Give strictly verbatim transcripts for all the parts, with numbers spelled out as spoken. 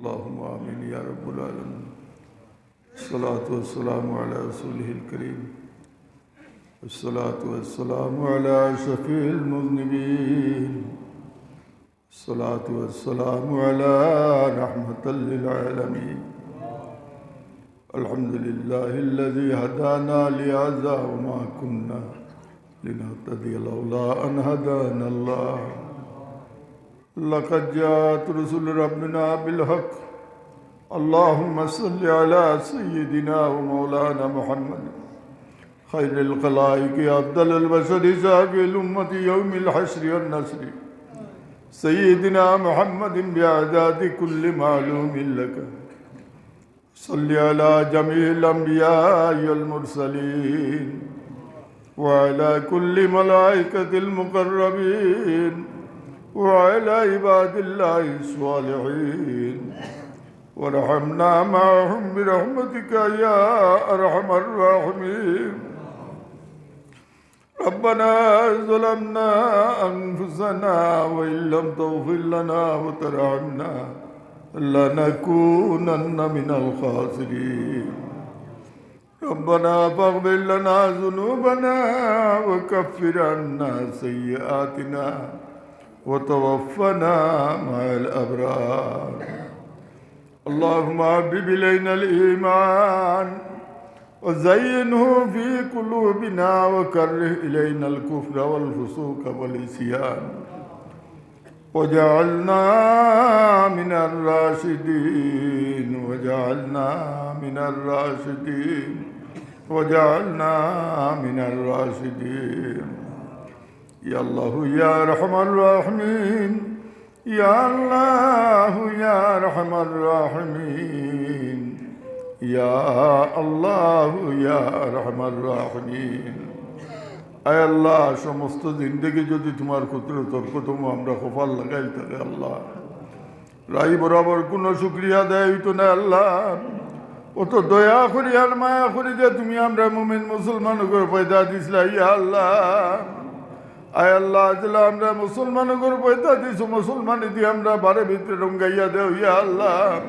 اللهم آمين يا رب العالمين. الصلاة والسلام على رسوله الكريم. الصلاة والسلام على شفيع المذنبين. الصلاة والسلام على رحمة للعالمين. الحمد لله الذي هدانا لهذا وما كنا لنهتدي لولا أن هدانا الله. لقد جاءت رسل ربنا بالحق. اللهم صل على سيدنا ومولانا محمد خير الخلائق أفضل البشر شافع الأمة يوم الحشر والنشر سيدنا محمد بأعداد كل معلوم لك. صل على جميع الأنبياء والمرسلين وعلى كل ملائكة المقربين وعلى عباد الله الصالحين وارحمنا معهم برحمتك يا أرحم الراحمين. ربنا ظلمنا أنفسنا وإن لم تغفر لنا وترحمنا لنكونن من الخاسرين. ربنا فاغفر لنا ذنوبنا وكفر عنا سيئاتنا وتوفنا مع الأبرار. اللهم حبب إلينا الإيمان وزينه في قلوبنا وكره إلينا الكفر والفسوق والعصيان واجعلنا من الراشدين، واجعلنا من الراشدين، واجعلنا من الراشدين. يا الله يا أرحم الراحمين، يا الله يا أرحم الراحمين، يا الله يا أرحم الراحمين. আয় আল্লাহ, সমস্ত জিন্দেগি যদি তুমার কুদরতর কদমো আমরা কপাল লাগাইল থাকি আল্লাহ, রাই বরাবর কুনু শুকরিয়া আদায় অইতো না আল্লাহ। অত দয়া করি আর মায়া করি যে তুমি আমরারে মুমিন মুসলমান অইবার পয়দা দিছলা, ইয়া আল্লাহ। আয় আল্লাহ, যেলা আমরারে মুসলমান অইবার পয়দা দিছো, মুসলমানি দি আমরারে বারে ভিতরে রঙ্গাইয়া দেও, ইয়া আল্লাহ।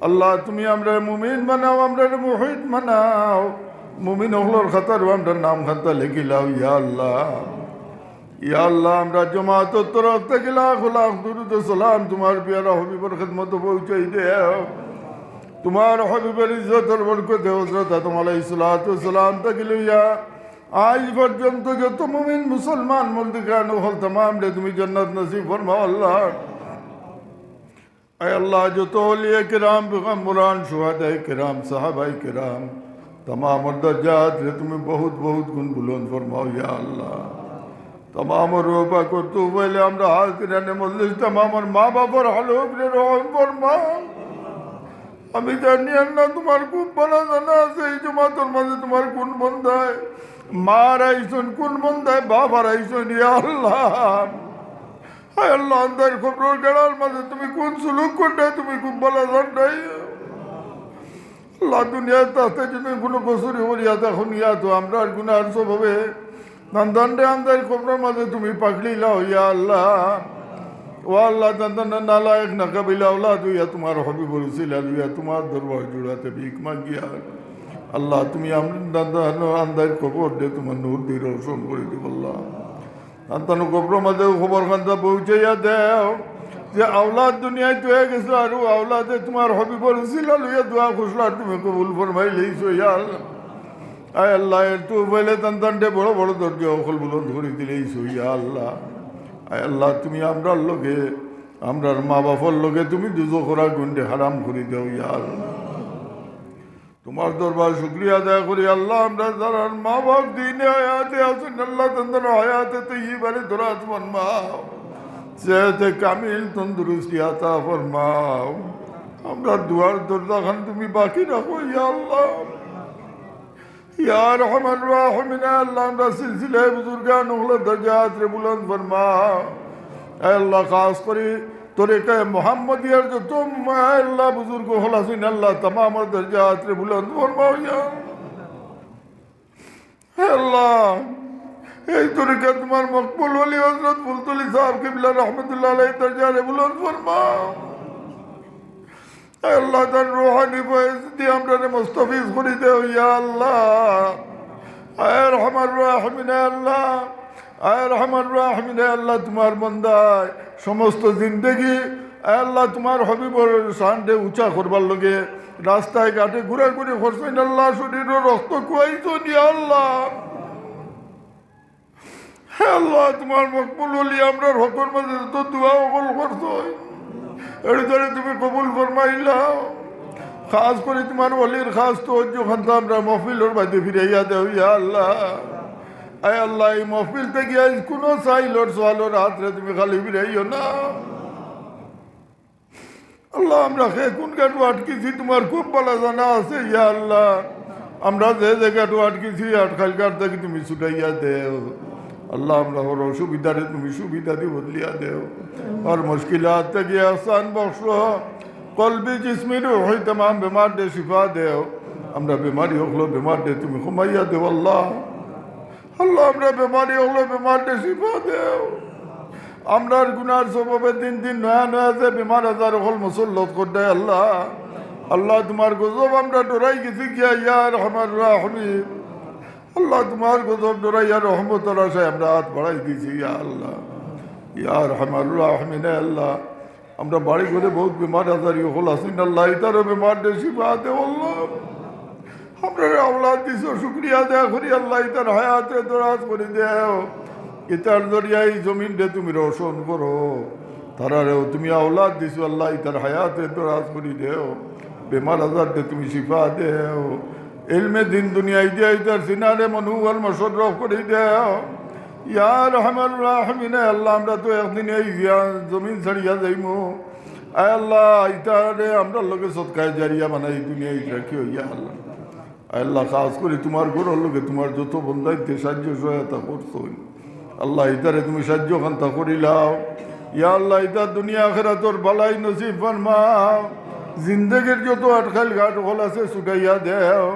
আল্লাহ, তুমি আমরারে মুমিন বানাও, আমরারে মুওয়াহিদ বানাও, মুমিন অকলর খাতারো আমরার নাম খান্তা লেখিলাও, ইয়া আল্লাহ। ইয়া আল্লাহ, আমরার জমাতর তরফ থাকি লাখ লাখ দুরুদ ও সালাম তুমার পিয়ারা হাবিবর খেদমতো পৌঁছাই দেও। তুমার হাবিবর ইজ্জতর বরকতে হযরত আদম আলাইহিস সালাতু ওয়াস সালাম থাকি লইয়া আইজ পর্যন্ত যত মুমিন মুসলমান মুর্দেগান অকল তামামরে তুমি জান্নাত নসিব ফরমাও আল্লাহ। আয় আল্লাহ, যত আউলিয়া কেরাম, পেগম্বরান, শুহাদায়ে কেরাম, সাহাবায়ে কেরাম, তামামর দরজাতরে তুমি বহুত বহুত গুণ বুলন্দ ফরমাও, ইয়া আল্লাহ। তামামর রুহ পাকর তওফিক অইলে আমরা হাজিরানে মজলিস, তামামর মা-বাফর হালরে রহম ফরমাও। আমি জানি আল্লাহ, তুমার খুব ভালা জানা আছে এই জমাতর মাঝে তুমার কুন বন্দায় মা হারাইছইন, কুন বন্দায় বাফ হারাইছইন, ইয়া আল্লাহ। হায় আল্লাহ, আন্দাইর কবরর গাড়ার মাঝে তুমি কুন সুলুক কররায়, তুমি খুব ভালা জানরায়। আল্লাহ, দুনিয়াত থাকতে যদি কুনু কসুরি করিয়া থাকইন, ইয়া তো আমরার গুনার সবাবে তান্তানরে আন্দাইর কবরর মাঝে তুমি পাকড়িলাও, ইয়া আল্লাহ। ও আল্লাহ, তান্তানরে নালায়েক নাকাবিল আওলাদ অইয়া তুমার হাবিবর উসিলা লইয়া তুমার দরবার জুড়াতে ভিক মাগিয়ার। আল্লাহ, তুমি আমরার তান্তানর আন্দাইর কবররে তুমার নূর দি রোশন করি দিও আল্লাহ। তান্তানর কবরর মাঝে খবর খান্তা পৌঁছাইয়া দেও যে আওলাদ দুনিয়াত থইয়া গেছে, আর অউ আওলাদে তুমার হাবিবর উসিলা লইয়া দোয়া করছলা, তুমি কবুল ফরমাইলাইছো, ইয়া আল্লাহ। আয় আল্লাহ, এর তওফিক অইলে তান্তানরে বড় বড় দরজা অকল বুলন্দ করি দিলাইছো, ইয়া আল্লাহ। আয় আল্লাহ, তুমি আমরার লগে, আমরার মা-বাফর লগে তুমি দুজখর আগুনরে হারাম করি দেও, ইয়া আল্লাহ। তুমার দরবার শুকরিয়া আদায় করি, আল্লাহ, আমরার যারার মা-বাফ দিনে হায়াতে আছইন, আল্লাহ, তান্তানর হায়াতে তৈয়িবারে দরাজ ফরমাও, সেহতে কামিল, তন্দুরুস্তি আতা ফরমাও। আমরার দোয়ার দরজাখান তুমি বাকি রাখো, ইয়া আল্লাহ। ইয়া আরহামার রাহিমিন, আল্লাহ, আমরার সিলসিলায়ে বুজুর্গান অকলর দরজাতরে বুলন্দ ফরমাও। আয় আল্লাহ, খাস করি তরিকায়ে মুহাম্মদিয়ার যত, আয় আল্লাহ, বুজুর্গ অকল আছইন, আল্লাহ, তামামর দরজাতরে বুলন্দ ফরমাও, ইয়া আল্লাহ। হে আল্লাহ, এই তরিকার তুমার মকবুল ওলি হযরত ফুলতলি সাহেব কিবলা রহমতুল্লাহ আলাইহির দরজারে বুলন্দ ফরমাও। আয় আল্লাহ, তার রুহানি ফয়েজ দিয়া আমরারে মুস্তাফিজ করি দেও, ইয়া আল্লাহ। আয় আরহামার রাহিমিন, আয় আল্লাহ, আয় আরহামার রাহিমিন, আয় আল্লাহ, তোমার বন্দায় সমস্ত জিন্দেগি, আয় আল্লাহ, তোমার হাবিবর শানরে উঁচা করবার লাগি রাস্তায় ঘাটে ঘুরাঘুরি করছইন, আল্লাহ, শরীরো রক্ত খুয়াইছইন, ইয়া আল্লাহ। হে আল্লাহ, তোমার মকবুল ওলি আমরার হকর মাঝে যত দোয়া অকল করছইন, এর দ্বারা তুমি কবুল ফরমাইলাও। খাস করি তোমার ওলির খাস তওয়াজ্জু খানতা আমরার মহফিলর মাঝে ফিরাইয়া দেও, ইয়া আল্লাহ। আয় আল্লাহ, এই মহফিল থাকি আইজ কুনু সাইলর সওয়ালর আতরে তুমি খালি ফিরাইও না। আল্লাহ, আমরা কে কুন ঘাটো আটকিছি তোমার খুব ভালা জানা আছে, ইয়া আল্লাহ। আমরা যে জাগাটো আটকিছি, আটকাইল ঘাট থাকি তুমি ছুটাইয়া দেও। আল্লাহ, আমরা হর অসুবিধারে তুমি সুবিধা দি বদলিয়া দেও। আর মুশকিলাত থাকি আসান বখশো। কলবি, জিসমি, রুহি তামাম বেমাররে শিফা দেও। আমরা বেমারি অকলর বেমাররে তুমি কমাইয়া দেও আল্লাহ। আল্লাহ, আমরা বেমারি অকলর বেমাররে শিফা দেও। আমরার গুনার সববে দিন দিন নয়া নয়া যে বেমার আজার অকল মুসল্লত কররায় আল্লাহ। আল্লাহ, তোমার গজব আমরা ডরাই গেছি গিয়া, ইয়া আরহামার রাহিমিন। আল্লাহ, তোমার গজব ডরাইয়া রহমতর আশায় আমরা আত বাড়াই দিছি, ইয়া আল্লাহ। ইয়া আরহামার রাহিমিন, আল্লাহ, আমরা বাড়ি ঘরে বহুত বেমার আজারি অকল আছইন আল্লাহ, ইতারও বেমাররে শিফা দেও আল্লাহ। আমরারে আওলাদ দিছো, শুকরিয়া আদায় করি আল্লাহ, ইতার হায়াতরে দরাজ করি দেও। ইতার জরিয়ায় এই জমিনরে তুমি রোশন করো। তারারেও তুমি আওলাদ দিছো আল্লাহ, ইতার হায়াতরে দরাজ করি দেও। বেমার আজাররে তুমি শিফা দেও। ইলমে দিন দুনিয়াই দিয়া ইতার সিনারে মনোবল মুশাররফ করি দেও। ইয়া আরহামার রাহিমিন, আল্লাহ, আমরা তো একদিন এই জিয়া-, জমিন ছাড়িয়া যাইমু। আয় আল্লাহ, ইতারে আমরার লগে সদকায়ে জারিয়া বানাই দুনিয়াইত রাখিও, ইয়া আল্লাহ। আয় আল্লাহ, খাস করি তোমার ঘরর লগে তোমার যত বন্দাইন্তে সাহায্য সহায়তা করছইন, আল্লাহ, ইতারে তুমি সাহায্য খান্তা করিলাও। ইয়া আল্লাহ, ইতার দুনিয়া আখিরাতর ভালাই নসিব ফরমাও। জিন্দেগির যত আটকাইল ঘাট অকল আছে ছুটাইয়া দেও।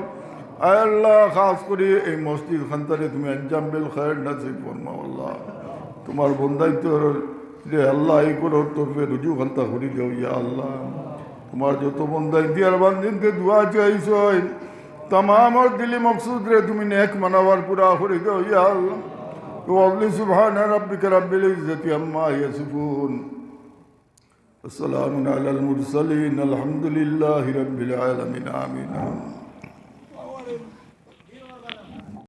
আয় আল্লাহ, খাস করি এই মসজিদ খান্তারে তুমি আঞ্জাম বিল খায়ের নসিব ফরমাও আল্লাহ। তোমার বন্দাইন্তরে আল্লাহ, এই ঘরর তরফে রুজু খান্তা করি দেও, ইয়া আল্লাহ। তোমার যত বন্দাইন্তে আর বান্দিন্তে দোয়া চাইছইন, তামামর দিলি মকসুদরে তুমি নেক মানাওয়ার পুরা করি দেও, ইয়া আল্লাহ। وقل سبحان ربك رب العزة عما يصفون، وسلام على المرسلين، الحمد لله رب العالمين، آمين.